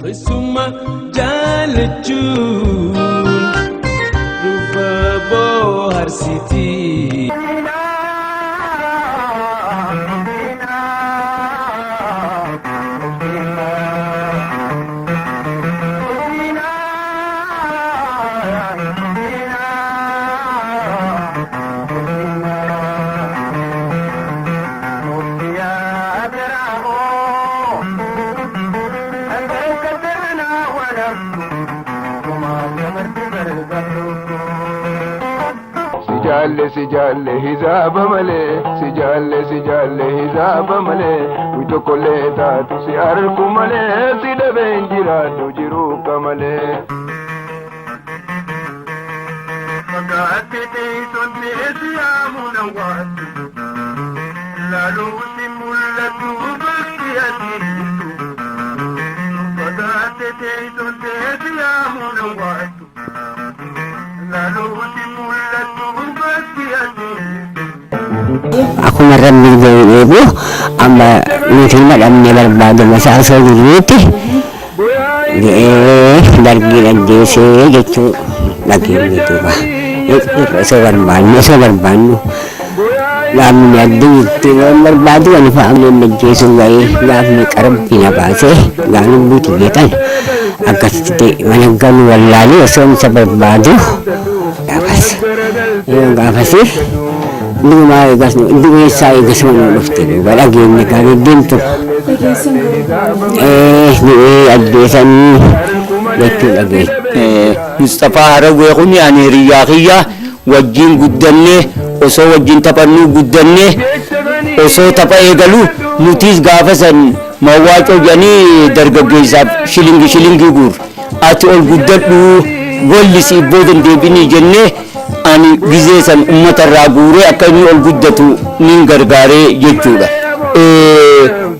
Keessummaa jaalachuun rufa bohaarsitii. Si jaalle si jaalle hizaaba malee si jaalle si jaalle hizaaba malee wi tokkollee taatu si argu malee si dhabeen jiraadhu jiruu kamalee. Akkuma rabbi jedhu eegu amma nuti ilma dhabnee barbaaduma isaa osoo jirruutti du'ee dargiin ajjeesee jechuu dhageenye duuba. Osoo barbaannu osoo barbaannu gaafni adda jirti waan barbaadu ani fa'a amma ajjeesuu ga'ee gaafni qarabbi na baasee gaafni buuti beekan akkasitti mana galu wallaalee osoo isa barbaadu gaafas gaafasi duumaa eegas du'eessaa eegas mana dhufte duuba dhageenya gaarii deemtu du'ee ajjeesanii jechuu dhageenya. Mustafaa Haragwee kun ani hiriyyaa kiyya wajjin guddanne, osoo wajjin taphannuu guddanne. Osoo tapha eegalu nutis gaafa san mawwaacoo jedhanii dargaggeessaaf shilingi shilingii guur ati ol guddadhu wallisi ibboo dandeebinii jennee ani gizee san ummata irraa guuree akka inni ol guddatu nin gargaaree jechuudha.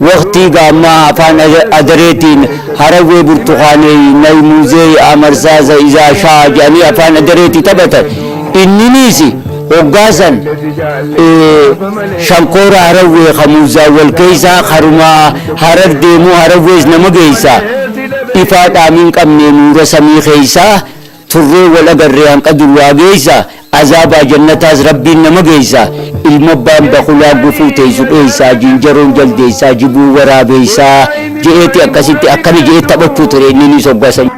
Waqtii gaammaa afaan adareetiin harawwee burtukaanee naymuuzee amarsaasa izaa shaa jedhanii afaan adareetii taphatan. Inniniis hoggaa san shankoora harawwee kamuuzaa wal keessaa karumaa harar deemuu harawwees nama geessaa ifaa dhaamiin qabnee nuura samii keessaa turree wal agarree hanqa durwaa geessa azaabaa jannataas rabbiin nama geessa ilma abbaan bakulaa gufuu teessu dheessaa jinjaroon jaldeessaa jibuu waraabeessaa je'eeti akkasitti akkana je'ee taphachuu ture inninis hoggaa san.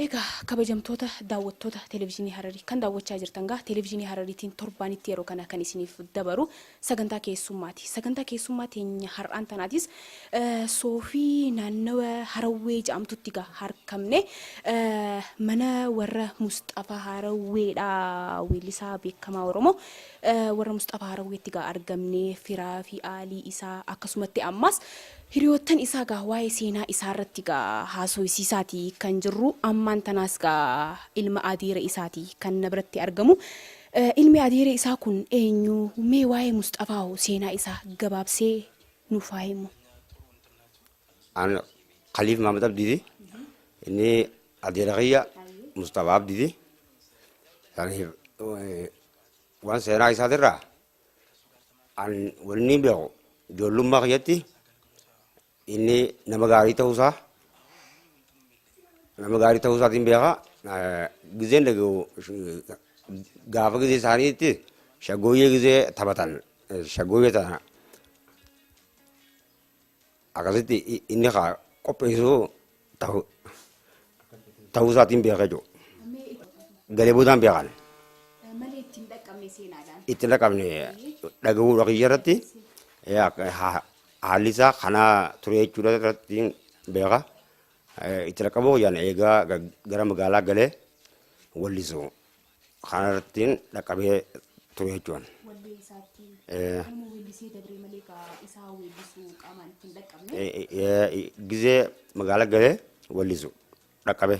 Egaa kabajamtoota daawwattoota Televizyinii Hararii kan daawwachaa jirtan gaa Televizyinii Harariitiin torbaanitti yeroo kana kan isiniif dabaru sagantaa keessummaati. Sagantaa keessummaa teenya har'aan tanaatis Soofii naannawa Harawwee jedhamtutti gaa harkamne mana warra Musxafaa Harawweedha, weellisaa beekamaa Oromoo warra Musxafaa Harawweetti gaa argamne firaa fi aalii isaa akkasumatti ammas hiriyoottan isaa gaa waa'ee seenaa isaa irratti gaa haasofsiisaati kan jirru. Ammaan tanaas gaa ilma adeera isaati kan na biratti argamu. Ilmi adeera isaa kun eenyu? Mee waa'ee Musxafaa hoo seenaa isaa gabaabsee nuuf haa himu. An Khaliif Mahamad Abdiiti. Inni adeera kiyya Musxafaa Abdiiti. Saniif waan seenaa isaatirraa an wanni beeku ijoollummaa kiyyatti inni nama gaarii ta'uusaa nama gaarii ta'uu isaatiin beeka. Gizeen dhaga'u gaafa gizee isaaniitti shaggooyyee gizee taphatan shaggooyyee tana akkasitti inni haa qopheessu ta'uu isaatiin beeka jechuudha. Galee boodaan beekan. Malee ittiin dhaqqabne seenaadhaan. Itti dhaqabne dhaga'uudha kiyya irratti haalli isaa kanaa ture jechuudha irratti beeka. Itti dhaqqabuu kiyyaan eegaa gara magaalaa galee wallisu kana irratti dhaqqabee ture jechuudha. Wallee isaatti kanuma weellisee dabree malee gaa isaa weellisuu qaamaan ittiin dhaqqabne. Gizee magaalaa galee wallisu. dhaqqabe.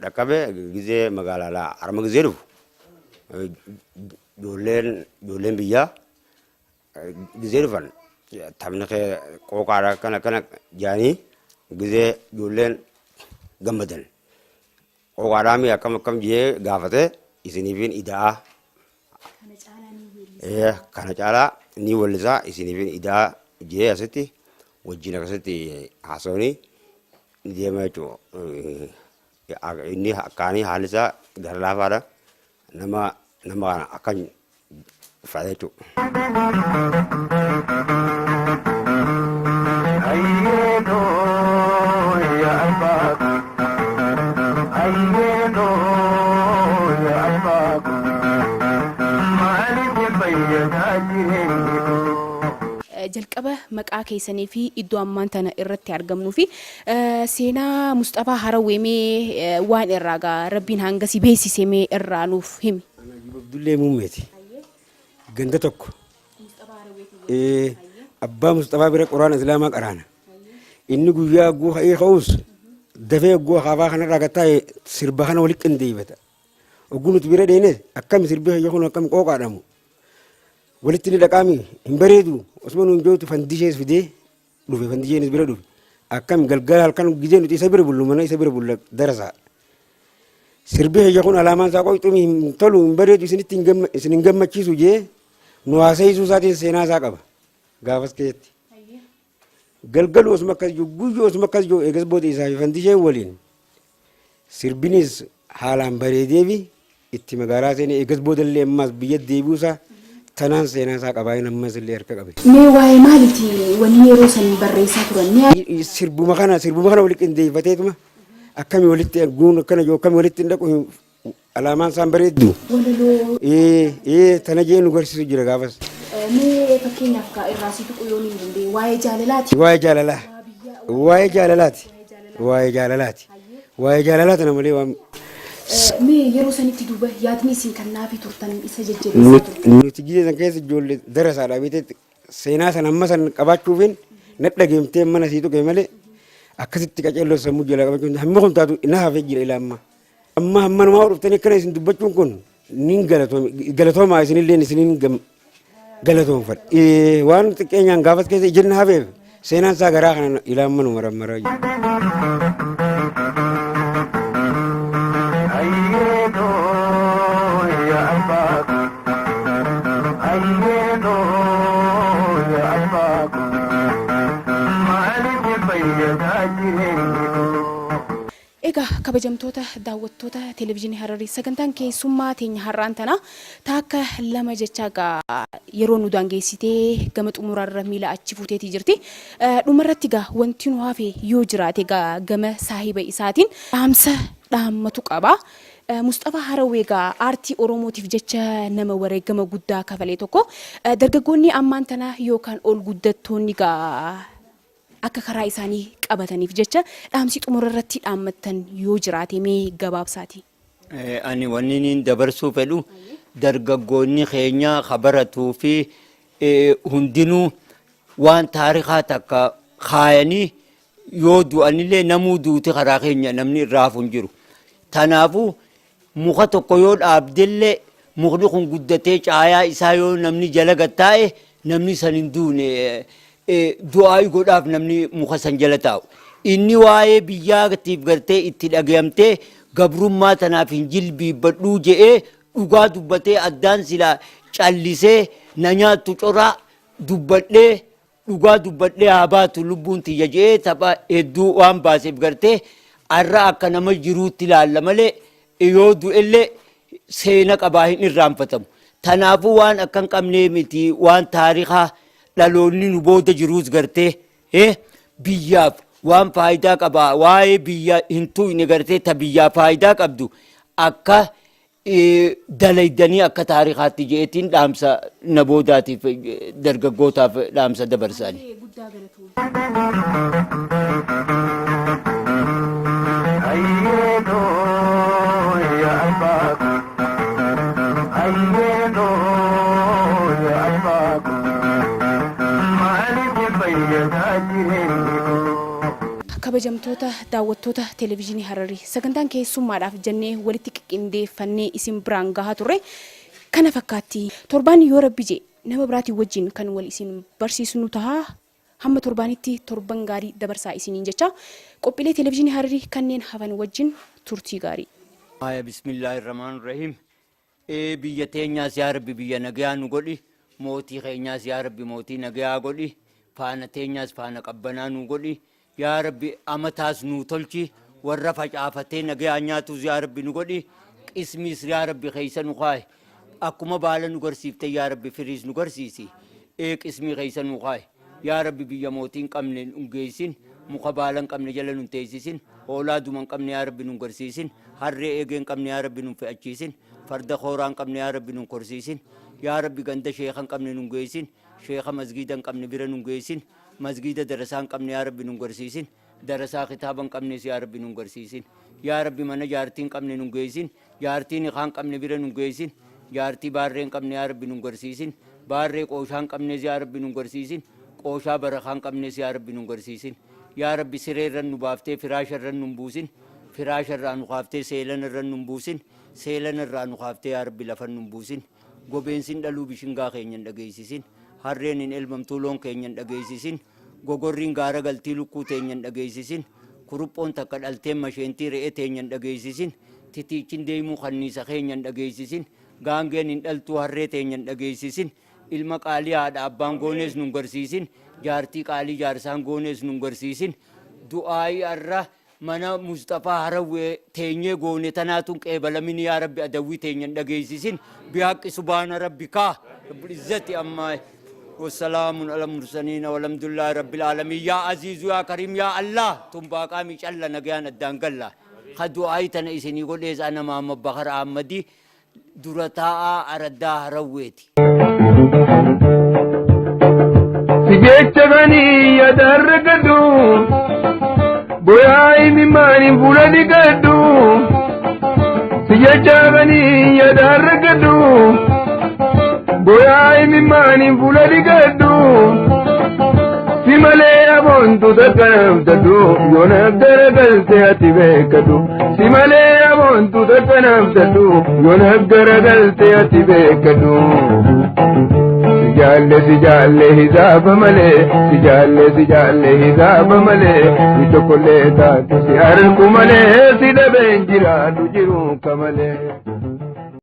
Dhaqqabe gizee magaalaa harma gizee dhufu ijoolleen ijoolleen biyyaa gizee dhufan taphni kee qooqaadha akkana akkana jaanii gizee ijoolleen gammadan. Qooqaadhaa mi akkam akkam jee gaafate isiniifin ida'aa. Kana caalaa ni wallisaa isiniifin ida'aa jee asitti wajjin akkasitti haasawanii ni deema jechuudha. Inni akkaanii haalli isaa gara laafaadha. Nama nama kana akkan fedha jechuudha. Jalqaba maqaa keessanii fi iddoo ammaan tana irratti argamnuu fi seenaa Musxafaa Harawwee mee waan irraa gaa Rabbiin hanga si beeksise mee irraa nuuf himi. Ana Ayyuub Abdullee Muummeeti. Ganda tokko. Ee, Abbaa Musxafaa bira Qur'aana Islaamaa qaraana. Inni guyyaa hogguu ka'ee ka'us dafee hogguu akaafaa kanarraa gad taa'e sirba kana walitti qindeeffata. Hogguu nuti bira dheenes akkami sirbi kiyya kun akkami qooqaadhamu. Walitti ni dhaqaami hin bareedu osuma nuun jootu fandishees fidee dhufe fandisheenis bira dhufe. Akkami galgala halkan gizee nuti isa bira bullu mana isa bira bulla darasaa. Sirbi kiyya kun alaamaan isaa qoyxumi hin tolu hin bareedu isinitti hin gamma isin hin gammachiisu jee nu haasa'isuu isaatiin seenaa isaa qaba gaafas keessatti. Galgalu osuma akkas jiru guyyuu osuma akkas jiru eegas booda isaa fi fandisheen waliin Sirbinis haalaan bareedeefi itti magaalaa seenee eegas boodallee ammaas biyya deebi'uusaa tanaan seenaa isaa qabaayeen ammas illee harka qabe. Mee waa'ee maaliti wanni yeroo san barreessaa turan ni Sirbuma kana sirbuma kana walitti qindeeffateetuma akkami walitti guun akkana jiru akkami walitti hin dhaqu alaamaan isaan bareeddu. Walaloo. Ee ee tana jee nu garsiisu jira gaafas. Mee fakkeenyaaf kaa irraa si tuqu yoon hin danda'e waa'ee jaalalaati. Waa'ee jaalalaa. Waa'ee jaalalaati. Waa'ee jaalalaati. Waa'ee jaalalaa tana malee waan. Mee yeroo sanitti duuba yaadni isin kan naafii turtan isa jajjabeessaa turtan. Nuti gizee san keessa ijoollee darasaadha beekte seenaa san amma san qabaachuufin na dhageemtee mana sii tuqe malee akkasitti qaceelloo sammuu jalaa qabachuun hamma kun taatu na hafee jira ilaa ammaa. Amma hammanumaa dhuftanii akkana isin dubbachuun kun nin galatoome galatoomaa isinillee isinin galatoomfadha. Waan xiqqeenyaan gaafas keessa ijji na hafeef seenaan isaa garaa kana ilaa amma nu marammaraa jira. Egaa kabajamtoota daawwattoota Televizyinii Hararii sagantaan keessummaa teenya har'aan tana taakka lama jechaa gaa yeroo nu daangeessitee gama xumuraarra miila achi fuuteetii jirti. Dhumarratti gaa wanti nu hafe yoo jiraate gaa gama saahiba isaatiin dhaamsa dhaammatu qaba. Musxafaa Harawwee gaa aartii Oromootiif jecha nama wareegama guddaa kafalee tokko. Dargaggoonni ammaan tana yookaan ol guddattoonni gaa akka karaa isaanii qabataniif jecha dhaamsi xumura irratti dhaammattan yoo jiraate mee gabaabsaatii. Ani wanni niin dabarsuu fedhu dargaggoonni keenya ka baratuu fi hundinuu waan taarikaa takka kaayanii yoo du'anillee namuu duuti karaa keenya namni irraa hafu hin jiru. Tanaafuu muka tokko yoo dhaabdellee mukni kun guddatee caayaa isaa yoo namni jala gad taa'e namni san hin duune du'aayi godhaaf namni muka san jala taa'u. Inni waa'ee biyyaatiif gartee itti dhagayamtee gabrummaa tanaaf hin jilbiibbadhuu je'ee dhugaa dubbatee addaan silaa callisee na nyaattu coraa dubbadhee dhugaa dubbadhee haa baatu lubbuun tiyya je'ee tapha hedduu waan baaseef gartee arra akka nama jiruutti ilaalla malee yoo du'ellee seena qabaa hin irraanfatamu. Tanaafuu waan akka hin qabnee miti waan taarikaa dhaloonni nu booda jiruus gartee biyyaaf waan faayidaa qabaa waa'ee biyya hin tuqne gartee ta biyyaa faayidaa qabdu akka dalaydanii akka taarikaatti je'eetiin dhaamsa na boodaatiif dargaggootaaf dhaamsa dabarsaani. Guddaa galatoomi. Kabajamtoota. Kabajamtoota daawwattoota Televijiinii Hararii, sagantaan keessummaadhaaf jennee walitti qindeeffannee isin biraan gahaa turre kana fakkaatti. Torbaan yoo Rabbi jedhe nama biraatiin wajjin kan wal isin barsiisnu taha. Hamma torbaanitti torban gaarii dabarsaa isiniin jecha, qophiilee Televijiinii Hararii kanneen hafan wajjin turtii gaarii. Haya, bismillahirrahmanirrahim. Ee biyya teenyaas yaa Rabbi biyya nagayaa nu godhi. Mootii keenyaas yaa Rabbi mootii nagayaa godhi. Faana teenyaas faana qabbanaa nu godhi. Yaa Rabbi amataas nuu tolchi. Warra facaafatee nagayaan nyaatus yaa Rabbi nu godhi. Qismiis yaa Rabbi keessa nu kaa'i. Akkuma baala nu garsiifte yaa Rabbi firiis nu garsiisi. Ee qismii keessa nu kaa'i. Yaa Rabbi biyya mootii hin qabne nu geessin. Muka baala hin qabne jala nu hin teessisin. Hoolaa duma hin qabne yaa Rabbi nu hin garsiisin. Harree eegee hin qabne yaa Rabbi nu hin fe'achiisin. Farda kooraa hin qabne yaa Rabbi nu hin korsiisin. Yaa Rabbi ganda sheeka hin qabne nu hin geessin. Sheeka masgiida hin qabne bira nu hin geessin. Masgiida darasaa hin qabne yaa Rabbi nu hin garsiisin. Darasaa kitaaba hin qabnes yaa Rabbi nu hin garsiisin. Yaa Rabbi mana jaartii hin qabne nu hin geessin. Jaartii nikaa hin qabne bira nu hin geessin. Jaartii baarree hin qabne yaa Rabbi nu hin garsiisin. Baarree qooshaa hin qabnes yaa Rabbi nu hin garsiisin. Qooshaa barakaa hin qabnes yaa Rabbi nu hin garsiisin. Yaa Rabbi siree irra nu baaftee firaasha irra nu hin buusin. Firaasha irraa nu kaaftee seelana irra nu hin buusin. Seelana irraa nu kaaftee yaa Rabbi lafa nu hin buusin. Gobeensin dhaluu bishingaa keenya hin dhageessisin. Harreen hin elmamtuu loon keenya hin dhageessisin. Gogorriin gaara galtii lukkuu teenya hin dhageessisin. Kuruphoon takka dhalteen masheentii re'ee teenya hin dhageessisin. Titiichin deemuu kanniisa keenya hin dhageessisin. Gaangeen hin dhaltuu harree teenya hin dhageessisin. Ilma qaalii haadha abbaan goonees nun garsiisin. Jaartii qaalii jaarsaan goonees nun garsiisin. Du'aa'ii har'a mana Musxafaa Harawwee teenyee goone tanaatun qeebalamin yaa Rabbi adawwii teenya hin dhageessisin. Bihaqqi subhaana rabbika rabbil izzati ammaa wassalaamun ala mursaliina walhamdulillahi rabbil aalamiin. Yaa aziizu yaa kariim yaa Allah tunbaaqaami calla nagayaan addaan galla. Ka du'aa'ii tana isinii godhees ana Mahammad Bakar Ahmadi, dura taa'aa araddaa Harawweeti. Si jecha ganii yaadaan rakkadhu, boyaa imimmaaniin fuula dhiqadhu. Si jecha ganii yaadaan rakkadhu, boyaa imimmaaniin fuula dhiqadhu. Si malee aboontu takka naaf dadhu, yoo naaf garagalte ati beekadhu. Si malee aboontu takka naaf dadhu, yoo naaf garagalte ati beekadhu. Si jaalle si jaalle hisaaba malee, si jaalle si jaalle hisaaba malee, si tokkollee taatu si argu malee, si dhabeen jiraadhu jiru kamalee.